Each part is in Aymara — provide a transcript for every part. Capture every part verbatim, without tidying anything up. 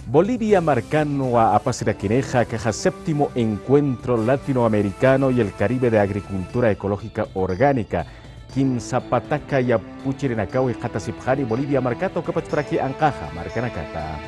Bolivia markanwa apasirakinixa, akaxa séptimo Encuentro Latinoamericano y el Caribe de Agricultura Ecológica Orgánica, kimsa pataka yapuchirinakaw jikxatasipxani Bolivia markata, ukapachparaki anqaxa markanakata.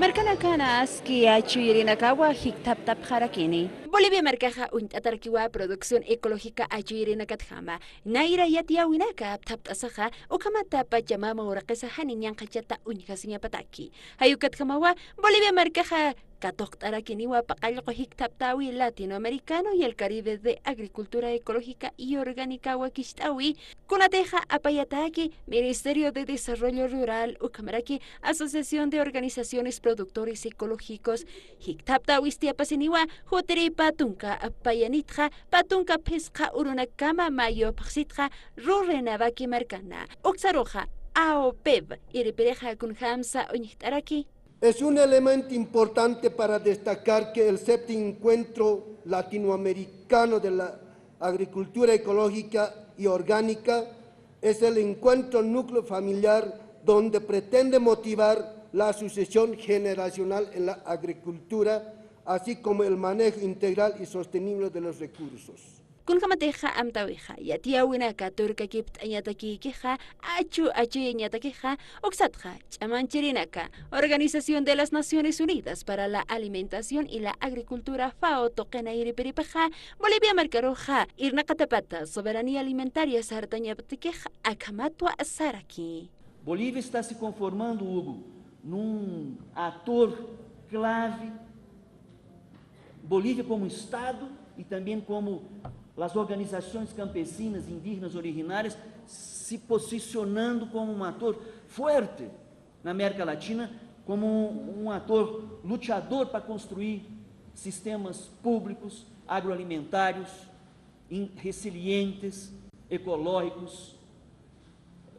Markanakana aski achuyrinakawa jikthaptapxarakini. Bolivia markaxa uñt'atarakiwa producción ecológica achuyrinakatjama. Nayra yatiyäwinaka apthapt'asaxa, ukhamata Pachamama uraqisa jani ñanqhachata uñjasiñapataki. Jay ukatjamawa, Bolivia markaxa katuqt'arakiniwa paqallqu jikthaptäwi Latinoamericano y el Caribe de Agricultura Ecológica y Orgánica wakicht'äwi, kunatixa apayataki Ministerio de Desarrollo Rural, ukhamaraki Asociación de Organizaciones Productores Ecológicos, jikthaptäwisti apasiniwa, jutiri pä tunka payanitxa, pä tunka phisqa urunakama mayo phaxsitxa, Rurrenabaque markana. Uksaruxa, AOPEB irpirixa kunjamsa uñjt'araki. Es un elemento importante para destacar que el séptimo Encuentro Latinoamericano de la Agricultura Ecológica y Orgánica es el encuentro núcleo familiar donde pretende motivar la sucesión generacional en la agricultura, así como el manejo integral y sostenible de los recursos. Kunjamatixa amtäwixa, yatiyäwinaka turkakipt'añatakikixa, achu achuyañatakixa, uksatxa, ch'amanchirinaka, Organización de las Naciones Unidas para la Alimentación y la Agricultura, FAO, tuqina irpiripaxa, Bolivia markaruxa, irnaqatapata soberanía alimentaria sartañapatakix akhamatwa saraki. Bolivia está se conformando, Hugo, num ator clave. Bolivia como Estado y también como las organizaciones campesinas, indígenas, originarias, se posicionando como un actor fuerte na América Latina, como un actor luchador para construir sistemas públicos agroalimentarios in-, resilientes, ecológicos,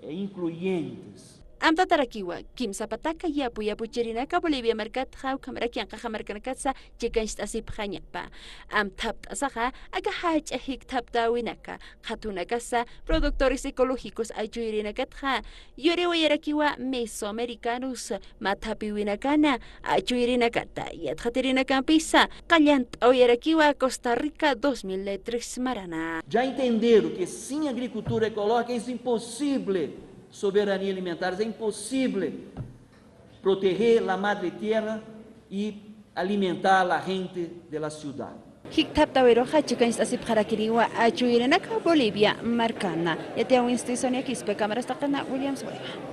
e incluyentes. Amtatarakiwa, kimsa pataka yapu yapuchirinaka Bolivia markatxa, ukhamaraki anqaxa markanakatsa chikancht'asipxañapa. Amthapt'asaxa, aka jach'a jikthaptäwinaka, qhatunakasa, productores ecológicos achuyrinakatxa, yuriwayarakiwa mesoamericanos mathapiwinakana, achuyrinakata, yatxatirinakanpisa, qallant'awayarakiwa Costa Rica dos mil tres marana. Ya entenderam que sin agricultura ecológica es imposible soberanía alimentar, es imposible proteger la madre tierra y alimentar a la gente de la ciudad. Jikthaptäwiruxa chikancht'asipxarakiniwa achuyrinaka Bolivia markana. Yatiyäwinsti Sonia Quispe, Cámaras Taqina, Williams Bolívar.